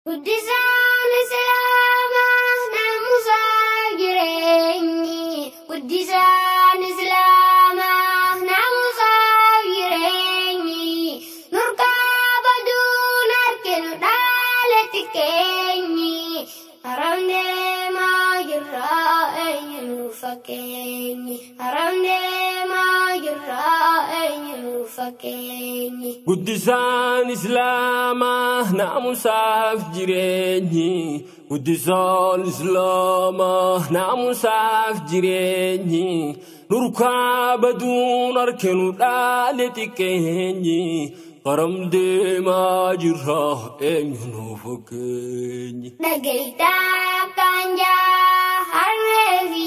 Guddisaan Islaamaa naamusaa jireenyi. Guddisaan Islaamaa naamusaa jireenyi. Nurkaa baduun harkinu dhaala xiqqeenyi. Haram deemaa jirra eenyu nu fakkeenyi. Haram deemaa jirra eenyu nu fakkeenyi. Guddisaan Islaamaa naamusaaf jireenyi. Guddisaan Islaamaa naamusaaf jireenyi. Nurkaa baduun harkinu dhaale xiqqeenyi. Haram deemaa jirra eenyu nu fakkeenyi. Dhageettaa kanjaa harree fi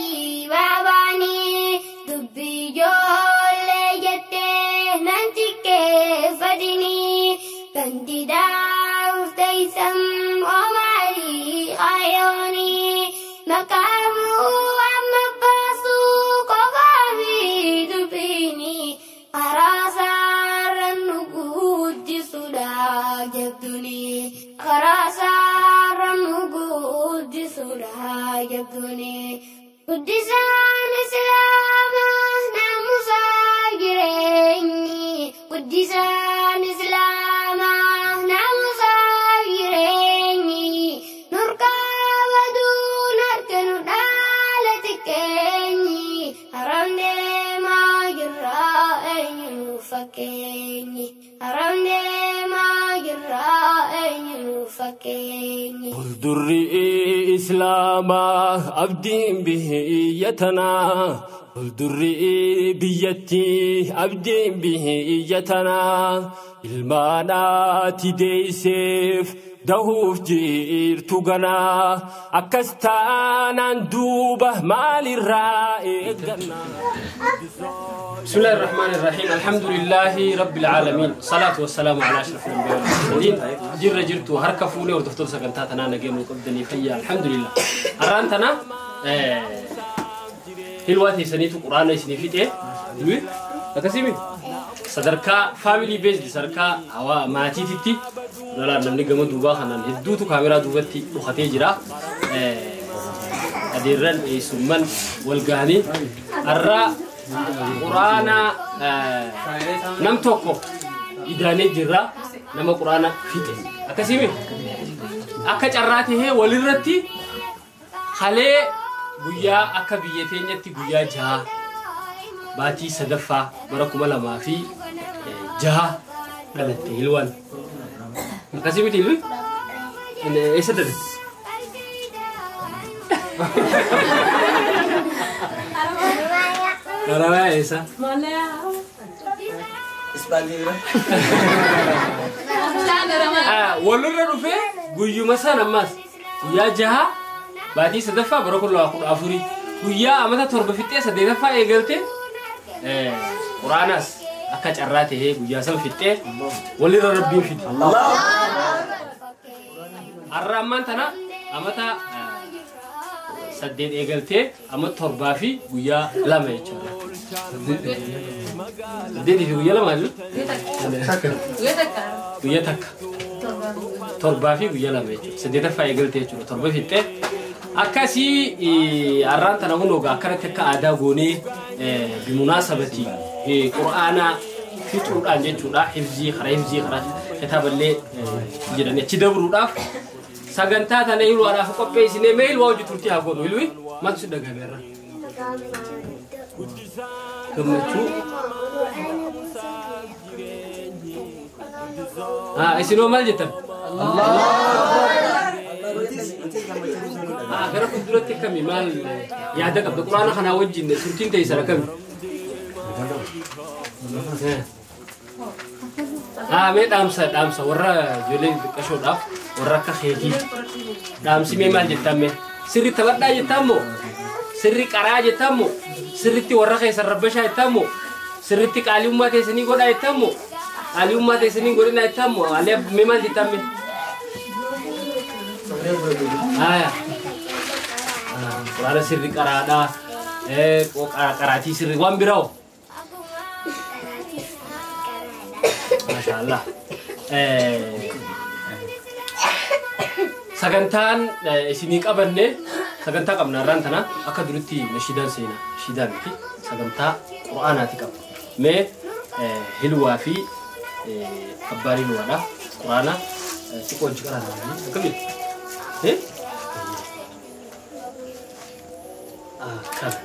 baabaanii dubbii ijoollee jettee nan xiqqeeffatinii ganti daawuf teessam omaalii ayoonii maqaamuu amma baasuu qofaa fi dubbiinii karaa saaraan nu guddisuudha jabduunii karaa saaraan nu guddisuudha jabduunii. Guddisaan Islaamaa naamusaa jireenyi. Guddisaan Islaamaa naamusaa jireenyi. Nurkaa baduun harkinu dhaala xiqqeenyi. Haram deemaa jirra eenyu nu fakkeenyi. Haram deemaa jirra eenyu nu fakkeenyi. Fuuldurri Islaamaa abdiin biyya tanaa. Fuuldurri biyyattii abdiin biyya tanaa. Ilmaan ati deesseef dahuuf jirtu ganaa. Akkas taanaan duuba maalirraa eeggannaa? بسم الله الرحمن الرحيم، الحمد لله رب العالمين، صلاة والسلام على أشرف الأنبياء والمرسلين. جر جرتو هركا فولي وردفتو سكنتا تنا نجيم وقبدني فيا الحمد لله. أرانتنا هلواتي سنيتو قرآن سني فيته دوي أكسيمي sadarkaa family based sadarkaa hawaa maatiititti lolaan namni gama duubaa kanaan hedduutu kaameraa duubatti dhokatee jira. Adeerran eessumman wal gahanii har'a quraana nam tokko idaanee jirra, nama quraana fixe. Akkasimi akka carraa tahee walirratti halee guyyaa akka biyya teenyatti guyyaa 6 baatii 3ffaa bara 2006 dhalatte Hilwaan. Akkasii miti Hilwi? Eessa dhalatte? Haramaya eessa? Walirra dhufee guyyuma sana ammas guyyaa 6 baatii 3ffaa bara 2014 guyyaa amata 7 fixxee 8ffaa eegalte quraanas akka carraa tahee guyyaa san fixxee walirra rabbiin fide. Har'a ammaan tana amata 8 eegaltee amma 7 fi guyyaa 2 jechuudha. 8 fi guyyaa 2 jiru? Guyyaa takka. 7 fi guyyaa 2 jechuudha. 8ffaa eegaltee jechuudha. 7 fixxee akkasii har'aan tana kun ogaa akkanatti akka aadaa goonee bimunaasabati qur'aana fixuudhaan jechuudha. Hifzii karaa hifzii karaa kitaaballee jedhanii achi dabruudhaaf sagantaa tana Hilwaadhaaf qopheessinee mee Hilwaa hojii turtii haa godhu. Hilwi maaltu si dhagahame irra? Gammachuu. Isinoo maal jettan? Gara fuulduratti akkami maal yaada qabda? Quraana kanaa wajjin turtiin teessan akkami? Mee dhaamsa dhaamsa warra ijoollee xixiqqashoodhaaf warra akka keetii dhaamsi mee maal jettan mee? Sirri taphadhaa jettan moo? Sirri qaraa jettan moo? Sirritti warra keessan rabbashaa jettan moo? Sirritti qaaliummaa teessanii godhaa jettan moo? Qaaliummaa teessanii godhinaa jettan moo? Mee maal jettan mee? Haya. Quraana sirri qaraadhaa, qaraatii sirri waan biraa. Maashaallah. Sagantaan isinii qabanne sagantaa qabna irraan tana akka duritti nashiidaan seena nashiidaa miti sagantaa qura'aanaati qabna. Mee hilwaa fi abbaan hilwaadha qura'aana xiqqoo hojii qaraana akkamitti? Akkana.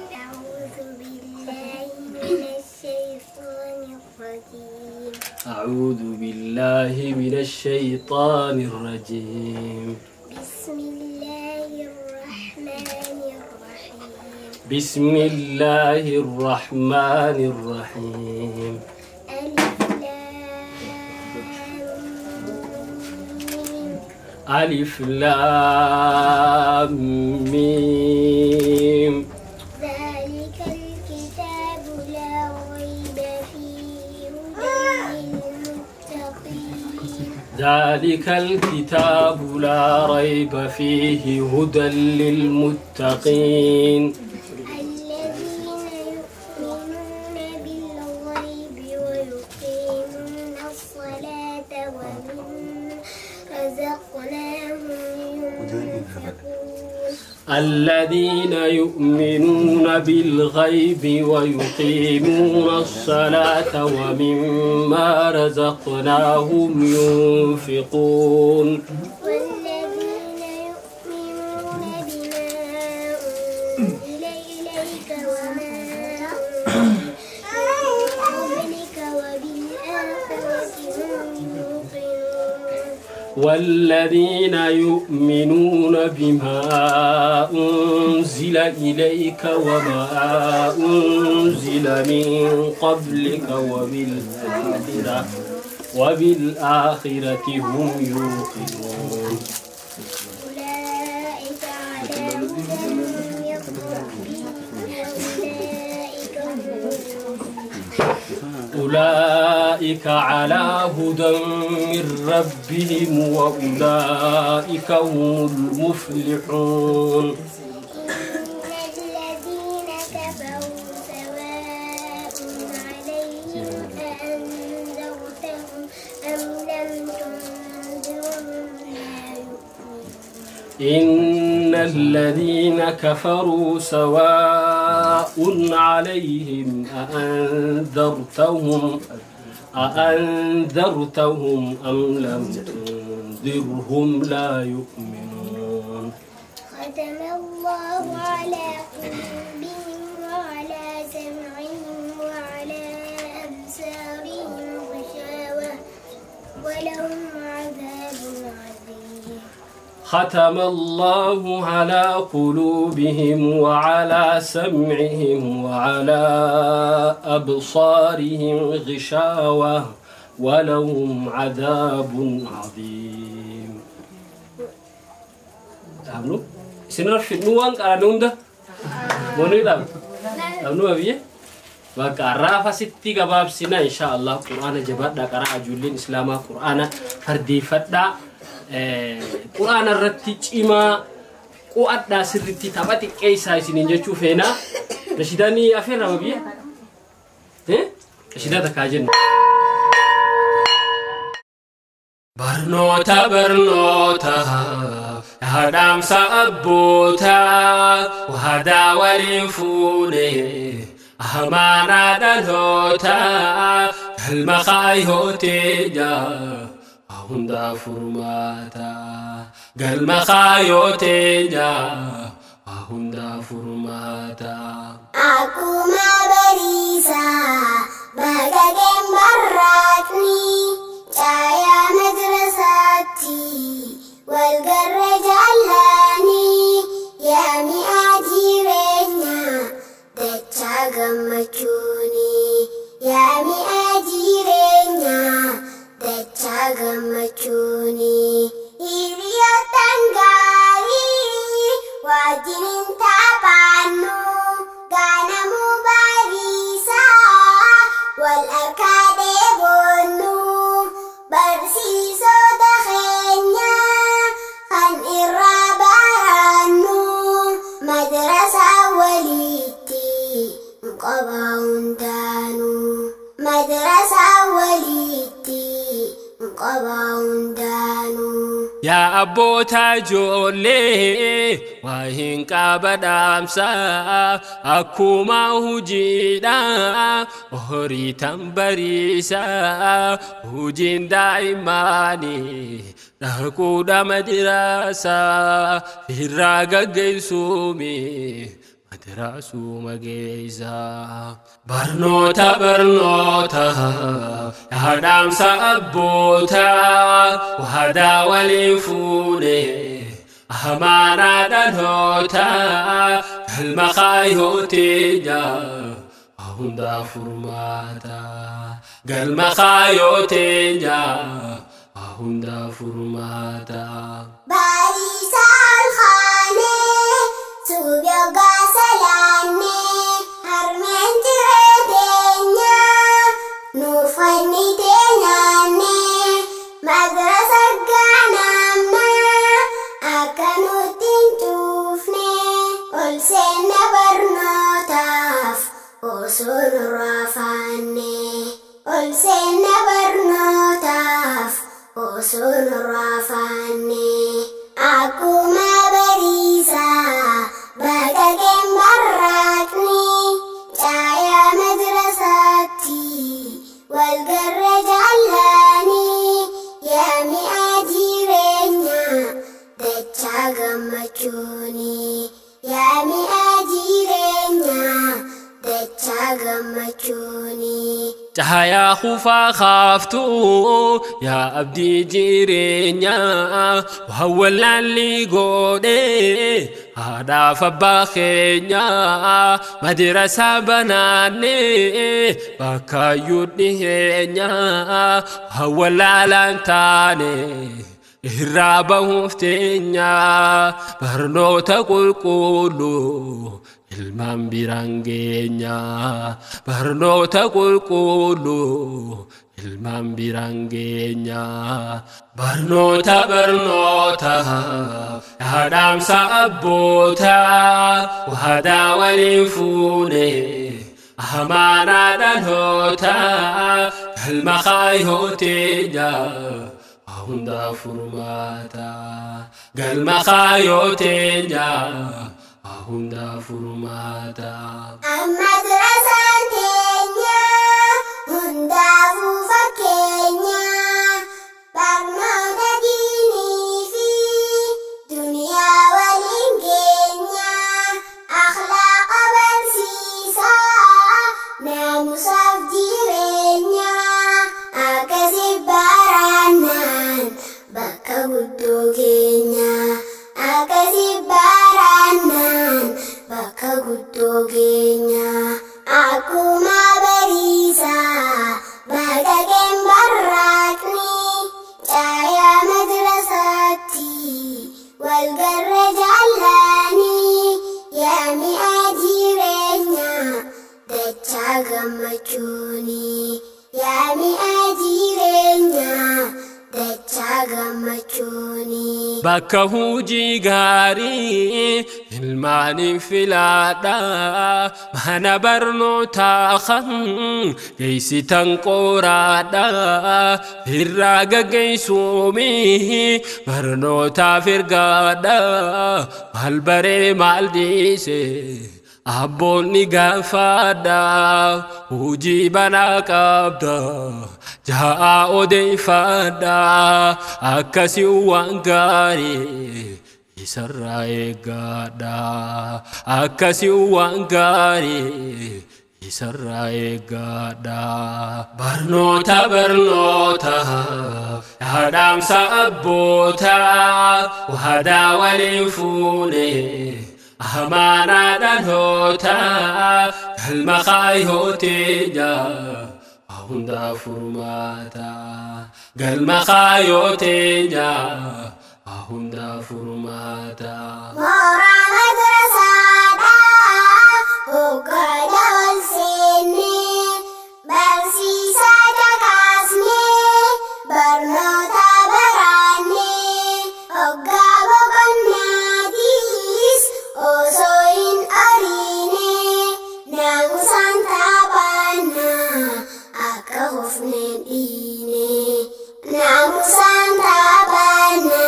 أعوذ بالله من الشيطان الرجيم. بسم الله الرحمن الرحيم. بسم الله الرحمن الرحيم. ألف لام ميم. ذلك الكتاب لا ريب فيه هدى للمتقين. ذلك الكتاب لا ريب فيه هدى للمتقين. الذين يؤمنون بالغيب ويقيمون الصلاة ومما رزقناهم ينفقون. الذين يؤمنون بالغيب ويقيمون الصلاة ومما رزقناهم ينفقون. والذين يؤمنون بما أنزل إليك وما أنزل من قبلك وبالآخرة هم يوقنون. والذين يؤمنون بما أنزل إليك وما أنزل من قبلك وبالآخرة هم يوقنون. أولئك على هدى من ربهم وأولئك هم المفلحون. أولئك على هدى من ربهم وأولئك هم المفلحون. إن الذين كفروا سواء عليهم أأنذرتهم أم لم تنذرهم لا يؤمنون. إن الذين كفروا سواء عليهم أأنذرتهم أم لم تنذرهم لا يؤمنون. ختم الله على قلوبهم وعلى سمعهم وعلى أبصارهم غشاوة ولهم عذاب عظيم. ختم الله على قلوبهم وعلى سمعهم وعلى أبصارهم غشاوة ولهم عذاب عظيم. تعملوا؟ سنرفع نوان قرانون ده؟ موني دام؟ تعملوا أبيه؟ Bakka sitti gabaabsina insha Allah Qur'aana jabaadhaa qaraa ijoolleen Islaamaa Qur'aana fardeeffadhaa Qur'aana irratti cimaa qo'adhaa sirriitti tapha xiqqeessaa isiniin jechuu feenaa. Nashidaanii afeerra biyya? Nashidaa takkaa jenna. Barnoota barnoota haadhaamsa abboota waadaa waliin fuunee amaanaa dhaloota galma kaayyootee hundaa furmaata galma kaayyootee hundaa furmaata. Akkuma bariisaa baga barraaqni caayaa madrasaatti wal garra jaallani yaa mi'a jireenyaa dachaa gammachuuni yaa mi'a jireenyaa dachaa gammachuuni hiriyoottan gaarii wajjin taphannu ganamuu bariisaa wal harkaa deeboonnu barsiisota keenya kan irraa barannu madrasaa walitti qaba hundaanuu madrasaa walitti qaba hundaanuu. Yaa Abboota ijoollee waa hin qaba dhaamsa akkuma hojiidha horii tan bariisa hojiin daa'immanii dhaquudha madrasa irraa gaggeessuumi madrasuma geessa. Barnoota barnoota yaadaamsa abboota waadaa waliin fuune amaanaa dhaloota galma kaayyoo teenya hundaa furmaata galma kaayyoo teenya hundaa furmaata. Bariisaa ol kaanee suubi hoggaa salaannee harmeen ciree teenya nuuf fannitee nyaannee madrasa gaanaamnaa akka nutti hin cuufne ol seenna barnootaaf osoo nurraa faanne ol seenna barnootaaf osoo nurraa faanne akkuma bariisaa baqaqeen barraaqni caayaa madrasaatti wal garra jaallanii yaa mi'a jireenyaa dachaa gammachuuni yaa mi'a jireenyaa dachaa gammachuuni. Caayaa kufaa kaaftuu yaa abdii jireenyaa waan wallaalli godhee haadhaaf abbaa keenyaa madrasaa banaannee bakkaayyuu dhiheenyaa waan wallaalaan taane irraa bahuuf teenyaa barnoota qulqulluu ilmaan biraan geenya barnoota qulqulluu ilmaan biraan geenya barnoota barnoota yaadaamsa abboota waadaa waliin fuune amaanaa dhaloota galma kaayyoo teenya hundaa furmaata galma kaayyoo teenya hundaa furmaata. Madrasaan teenya hundaafuu fakkeenya barnoota diinii fi duniyaa waliin geenya akhlaaqa barsiisaa naamusaaf jireenya akkasi barannaan bakka guddoo keenya akkasi barannaan bakka guddoo keenya akkuma bariisaa baqaqeen barraaqni caayaa madrasaatti wal garra jaallanii yaa mi'a jireenyaa dachaa gammachuuni yaa mi'a jireenyaa dachaa gammachuuni. Bakka hojii gaarii ilmaaniin filadha mana barnootaa kan geessitan qoraadha irraa gaggeessuumi barnootaaf ergaadha maal baree maal dhiise abboonni gaafadha hojii banaa qabda ja'a odeeffadha akkasii waan gaarii isarraa eeggadha akkasii waan gaarii isarraa eeggadha. Barnoota barnoota yaadaamsa abboota waadaa waliin fuune amaanaa dhaloota galma kaayyoo teenya hundaa furmaata galma kaayyoo teenya hundaa furmaata. Mooraa madrasaadhaa hoggaa ol seennee barsiisaa caqasnee barnoota barannee hoggaa boqonnaatiis osoo hin ariine naamusaan taphanna akka hofneen dhiine naamusaan taphanna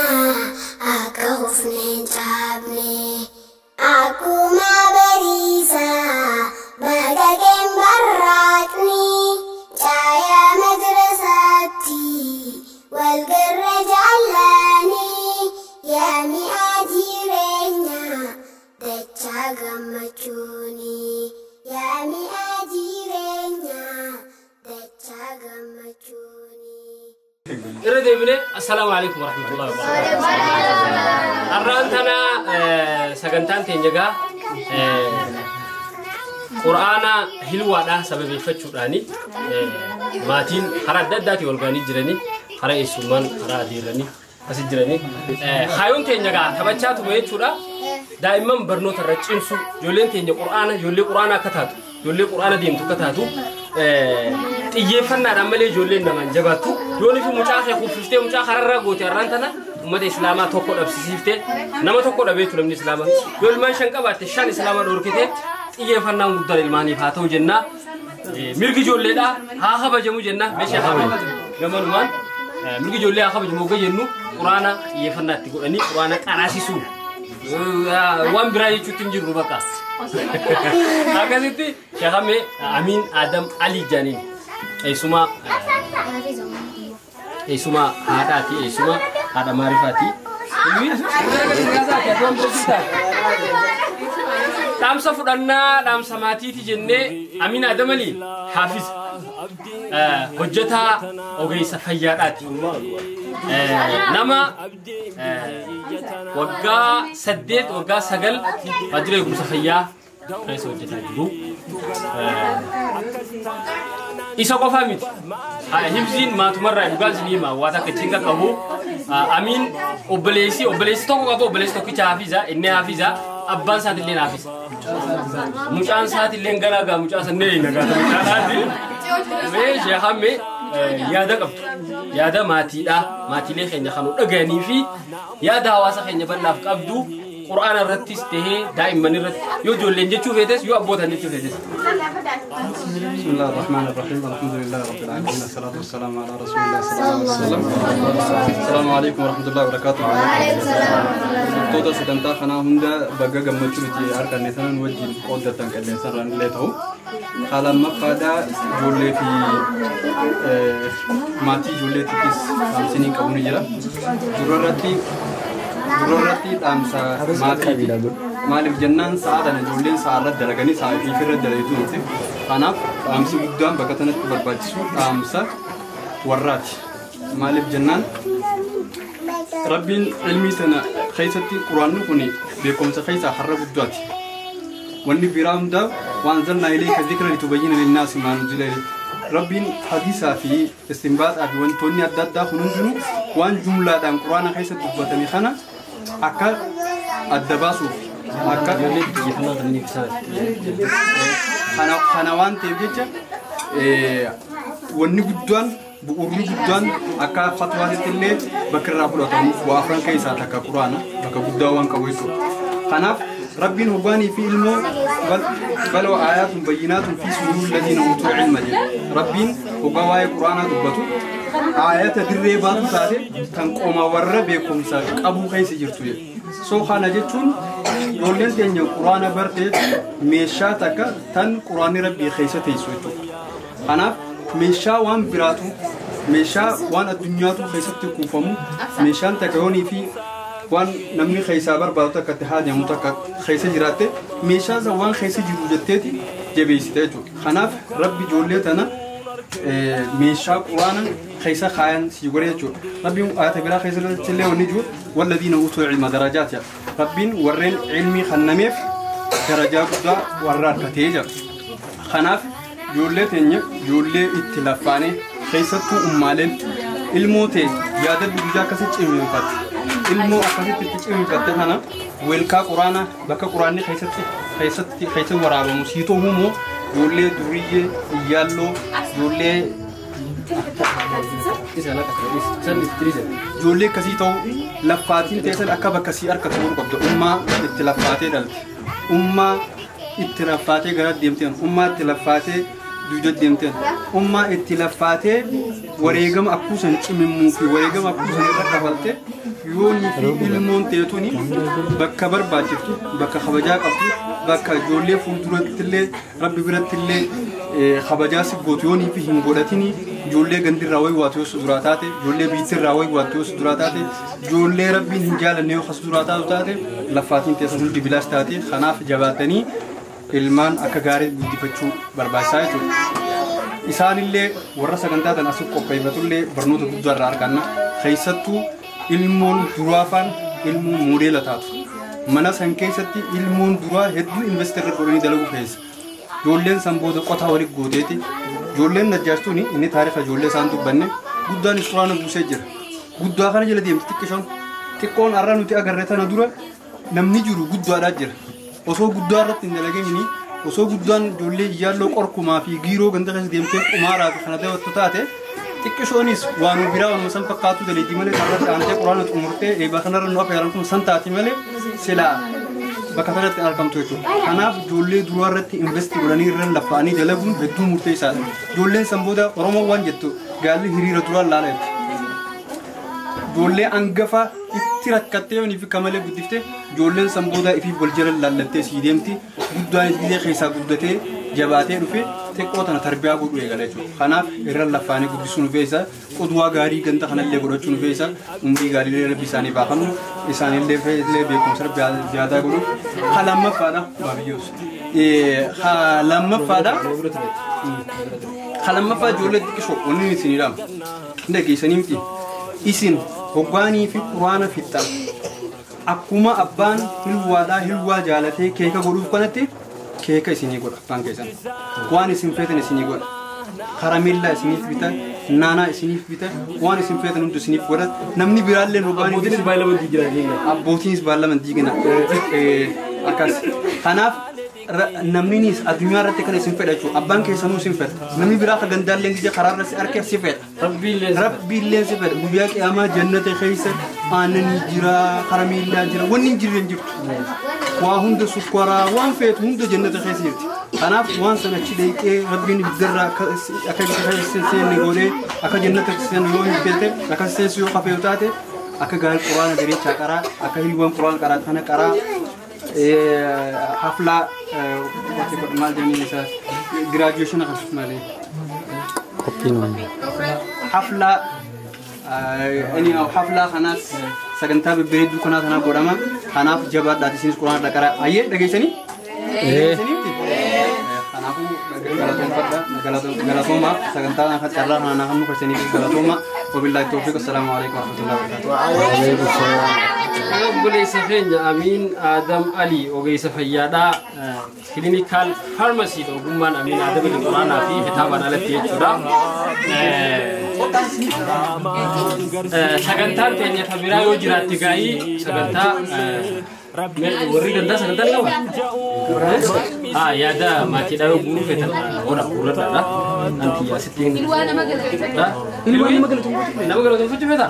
Assalaamu alaikum warahmatullahi wabarakatuh. Har'aan tana sagantaan teenya egaa Qur'aana hilwaadhaa sababeeffachuudhaani maatiin karaa adda addaatiin wal ga'anii jiranii karaa eessummaan karaa adeeranii asi jiranii. Kaayyoon teenya egaa taphachaa tume jechuudha. Daa'imman barnoota irra cimsu ijoolleen teenya Qur'aana ijoollee Qur'aana akka taatu ijoollee Qur'aana deemtu akka taatu xiyyeeffannaadhaan malee ijoolleen namaan jabaattu yoon ifi mucaa kee kuffiftee mucaa kararraa goote har'aan tana ummata islaamaa tokko dhabsisiiftee nama tokko dhabeetu namni islaamaa yoo ilmaan 5 qabaatte 5 islaamaa dhorkite xiyyeeffannaan guddaan ilmaaniif haa ta'u jennaa mirgi ijoolleedhaa haa kabajamu jennaa meeshaa kabajamu gamanumaan mirgi ijoollee haa kabajamu hogga jennu quraana xiyyeeffannaa itti godhanii quraana qaraasisuu waan biraa jechuutti hin jirru bakka akkasitti sheekame Amiin Adam Ali jaaniin eessuma eessuma haadhaati eessuma haadha maarifaati. Dhaamsa fudhannaa dhaamsa maatiiti jennee Amiin Adam Ali Hafiz hojjetaa ogeessa fayyaadhaati. Nama waggaa 8 waggaa 9 waajjira eegumsa fayyaa keessa hojjetaa jiru. Isa qofaa miti. Hibziin maatumarraa dhugaa isin hima waan akka cinqa qabu. Amiin obboleessi tokko qabu obboleessi tokkicha Hafiza inni Hafiza abbaan isaatillee Hafiza. Mucaan isaatillee gara gaa mucaa sanne nagaa mucaadhaati. Mee sheekame yaada qabdu yaada maatiidha maatiilee keenya kan dhaga'anii fi yaada hawaasa keenya bal'aaf qabdu Qur'aana irrattis ta'ee daa'imman irratti yoo ijoolleen jechuu feetes yoo abbootan jechuu feetes. Bismillahir Rahmanir Rahim. Alhamdulillahi Rabbil Alamin. Assalatu wassalamu ala Rasulillah sallallahu alaihi wasallam. Assalamu alaikum warahmatullahi wabarakatuh. Toota sagantaa kanaa hunda bagga gammachuu nuti harkanne sanan wajjin qooddatan qilleensarraan illee ta'u. Haala ammaffaadhaa ijoollee fi maatii ijoolleettis dhaamsinii qabu ni jira. Durarratti dhaamsa maatii maaliif jennaan sa'a tana ijoolleen sa'a irratti dalaganii sa'a fi irra dalagitu nuti. Kanaaf dhaamsi guddaan bakka tanatti barbaachisu dhaamsa warraati. Maaliif jennaan Rabbiin ilmii tana keessatti quraanni kun beekumsa keessaa har'a guddaati. Wanni biraa hundaa waan zalnaa ilayka dhikra litubayyina linnaasi maa nuzila ilayhi. Rabbiin hadiisaa fi istinbaaxaa fi wantoonni adda addaa kun hundinuu waan jumlaadhaan quraana keessatti dubbatame kana akka adda baasuuf akka kana waan ta'eef jecha wanni guddaan bu'uurri guddaan akka fatwaatitti illee bakka irraa fudhatamu waa afran keessaa takka quraana bakka guddaa waan qabu jechuudha. Kanaaf Rabbiin hoggaanii fi ilmoo baloo aayaatun bayyinaatun fi suduuril ladiina utuu ilma jedhe. Rabbiin hoggaa waa'ee quraanaa dubbatu aayata dirree baatu taate kan qooma warra beekumsa qabuu keessa jirtu jedhe. Soo kana jechuun ijoolleen teenya quraana bartee meeshaa takka tan quraanni rabbii keessa teessu jechuudha. Kanaaf meeshaa waan biraatu meeshaa waan addunyaatu keessatti kuufamu meeshaan takka yoonii fi waan namni keessaa barbaadu takka itti haajamu takka keessa jiraatte meeshaa san waan keessa jiru jetteeti jabeessite jechuudha. Kanaaf rabbi ijoollee tana meeshaa quraana keessa kaayan sii godhe jechuudha. Rabbiin ayata biraa keessatti illee wanni jiru walladhiina utuu ilma darajaat jedha. Rabbiin warreen ilmii kennameef darajaa guddaa warra harkatee jira. Kanaaf ijoollee teenya ijoollee itti laffaanee keessattuu ummaaleen ilmoo ta'e yaadadhu guyyaa akkasii cimimfatte. Ilmoo akkasitti itti cimimfatte kana weelkaa quraanaa bakka quraanni keessatti keessa waraabamu sii ta'uu moo ijoollee duriyyee iyyaalloo ijoollee ijoollee akkasii ta'u laffaatiin teessan akka bakka sii harkatu godhu qabda. Ummaa itti laffaatee dhalte. Ummaa itti laffaatee gara deemteen. Ummaa itti laffaatee duuja deemteen. Ummaa itti laffaatee wareegama akkuusan cimimmuu fi wareegama akkuusan irra kafalte yoonii fi ilmoon teetuni bakka barbaachiftu bakka kabajaa qabdu bakka ijoollee fuulduratti illee rabbi biratti illee kabajaa si gootu yoonii fi hin godhatini ijoollee gandirraa wayi waatu yoo suduraa taate ijoollee biittirraa wayi waatu yoo suduraa taate ijoollee rabbiin hin jaalanne yoo suduraa taatu taate laffaatiin teessan hundi bilaas taate. Kanaaf jabaatanii ilmaan akka gaarii guddifachuu barbaachisaa jechuudha. Isaanillee warra sagantaa tan asii qopheeffatullee barnoota guddaa irraa arganna. Keessattuu ilmoon duraafaan ilmoo moodeela taatu. Mana san keessatti ilmoon duraa hedduu invest irra godhanii dalaguu keessa. Ijoolleen san booda qotaa walitti gooteeti. Ijoolleen najjaashtuun inni taarifa ijoollee isaan dubbanne guddaan quraana buusee jira. Guddaa kana jala deemti xiqqishoon. Xiqqoon har'a nuti agarre tana dura namni jiru guddaadhaa jira. Osoo guddaa irratti hin dalagin osoo guddaan ijoollee iyyaaloo qorkumaa fi giiroo ganda keessa deemtee qumaaraa fi kana daawwattu taate xiqqishoonis waan biraa waan san fakkaatu daleetii malee irratti aantee quraana xumurtee eebba kanarra nu afeeran kun san taati malee silaa bakka kanatti argamtu jechuudha. Kanaaf ijoollee duraa irratti invest godhanii irra laffa'anii dalaguun hedduu murteessaadha. Ijoolleen san booda Oromoo waan jettu gaalli hiriira duraan laala jetti. Ijoollee hangafa itti rakkattee yoonii fi kamalee guddiftee ijoolleen san booda ifiif wal jala laallattee sii deemti. Guddaan illee keessaa guddatee jabaatee dhufe xiqqoo tana tarbiyaa godhu eegala jechuudha. Kanaaf irra laffaanii guddisuu nu feesa. Qudwaa gaarii ganda kanallee godhachuu nu feesa. Umrii gaariilee rabbi isaanii baafannu isaanillee beekumsa rabbi ziyaadaa godhu. Ha lammaffaadha baabiyyoos. Ha lammaffaadha. Ha lammaffaa ijoollee xiqqishoo wanni isin jedhamu. Hunda geessanii miti. Isin hoggaanii fi quraana fixxan. Akkuma abbaan hilwaadhaa hilwaa jaalatee keeka godhuuf kanatti keeka isinii godha abbaan keessan. Waan isin feetan isinii godha. Karameellaa isiniif bita, naanaa isiniif bita, waan isin feetan hundi isiniif godha. Namni biraallee hoggaanii Abbootiinis baay'ee diigina. Abbootiinis baay'ee diigina. Akkas. Kanaaf namninis addunyaa irratti kan isin fedha jechuudha. Abbaan keessanuu isin fedha. Namni biraa kan gandaallee ija karaa irra si arke si fedha. Rabbiillee si fedha. Guyyaa qiyaamaa jannata keessa aannanii jira, karameellaa jira, wanni hin jirre hin jirtu. Waa hunda sukkaaraa, waan feetu hunda jannata keessa jirti. Kanaaf waan sana achi dheeqee rabbiin ibiddarraa akka ibidda keessa seenne godhee akka jannata seenne yoo hin feete akka seensu yoo kafeeyu taate akka gaarii quraana gareechaa qaraa akka hilwaan quraana qaraa kana qaraa hafla maal jedhanii isa graduation kan malee hafla hafla kanaas sagantaa babbareedduu kanaa tanaa godhama. Kanaaf jabaadhaati isinis quraana dhaqaraa. Ayyee dhageessanii? Kanaafuu galatooma sagantaa kana carraa kana naa kennu keessaniif galatooma. Wabillahi tawfiiq. Assalaamu alaikum warahmatullahi wabarakatuh. Obboleessa keenya Amiin Adam Ali ogeessa fayyaadhaa clinical pharmacy ogummaan Amiin Adam Ali quraanaa fi kitaabaan alatti jechuudha. Sagantaan teenya ta biraa yoo jiraatte gaa'ii sagantaa warri gandaa sagantaa ni qaba? Yaada maatiidhaa yoo guuruu feetan hora guurradhaadha. Anti asitti hin. Ilwaa nama galatoomfachuu feeta?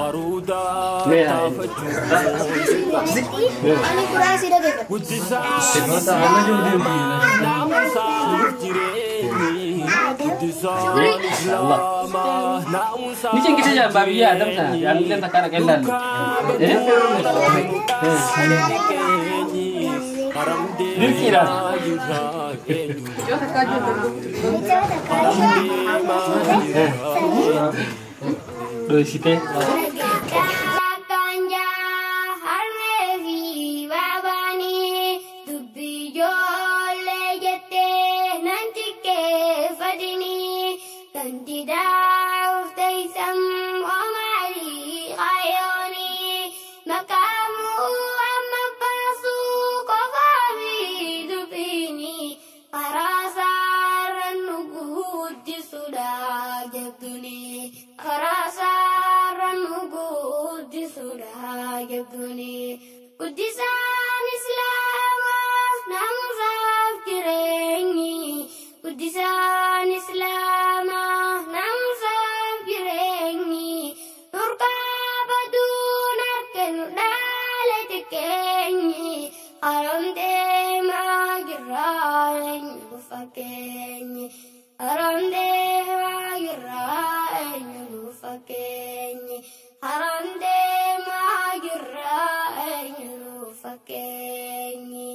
Ani kuraan si dhageeffadha. Ni cengkisa jaa baabiyyaa Adam sana yaanillee takka dhaqee ilaalle. Dirqiidhaan. Dhoysitee. Guddisaan Islaamaa naamusaaf jireenyi. Guddisaan Islaamaa naamusaaf jireenyi. Nurkaa baduun arginu dhaala xiqqeenyi. Haram deemaa jirraa eenyu fakkeenyi. Haram deemaa jirraa eenyu fakkeenyi. Haram deemaa jirraa eenyu fakkeenyi.